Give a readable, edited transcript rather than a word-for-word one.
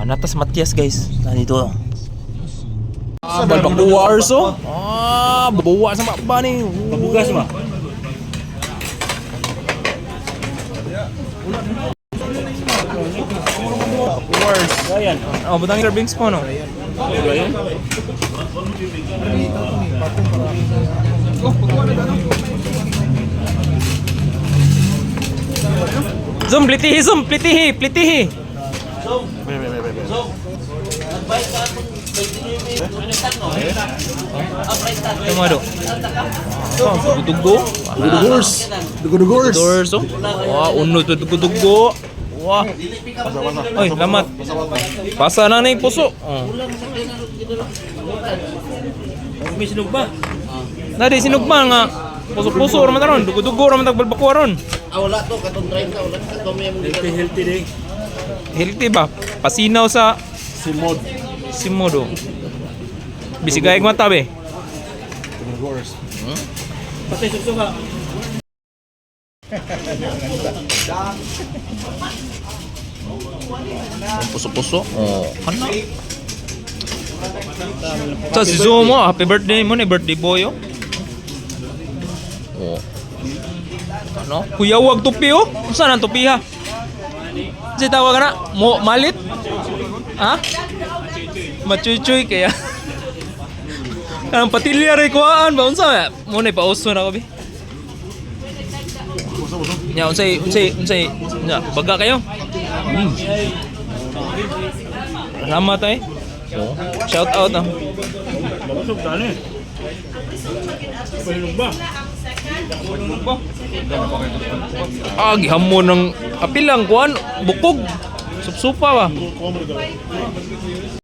Ah, natas Matias, guys. Nandito. Ah, balbakuwa arso. Ah, babuwa sa mapa ni. Pabugas ba? Wars. Ayan. Oh, butang servings po, no? Ayan. Zoom, plitihi, zoom, plitihi, plitihi. Ito mga do. Oh, dugo-dugo. Dugudugors. Dugudugors. Dorso. Wah, uno to dugo-dugo. Wah. Oy, lamat. Pasa na na yung puso. Oh. May sinog ba? Na di sinugma nga. Puso-puso ra man ron, dugo-dugo ra man tag balbako ron. Ah, wala to, katong 30, wala katong may mong Healthy, healthy day. Healthy ba? Pasinaw sa Simod. simodo. Bisigay mata be. Dugudugors. Patay sugsuka. Ang puso-puso. Oh, kana. Sa si Zomo, happy birthday mo ni birthday boy oh. Oh. Ano? Kuyawag tupi oh. Unsa nang tupi ha? Kasi tawag na, mo malit? Ha? Machuchoy kaya. Kanang patilya rin kuhaan ba unsa ba? Mo na pauso na ko bi. Nya unsay unsay unsay nya baga kayo? Salamat ay. Oh. Shout out ah. Babusog tani. May sinog ba? Ah, gihamon ng apilang kuan bukog. Supsupa ba?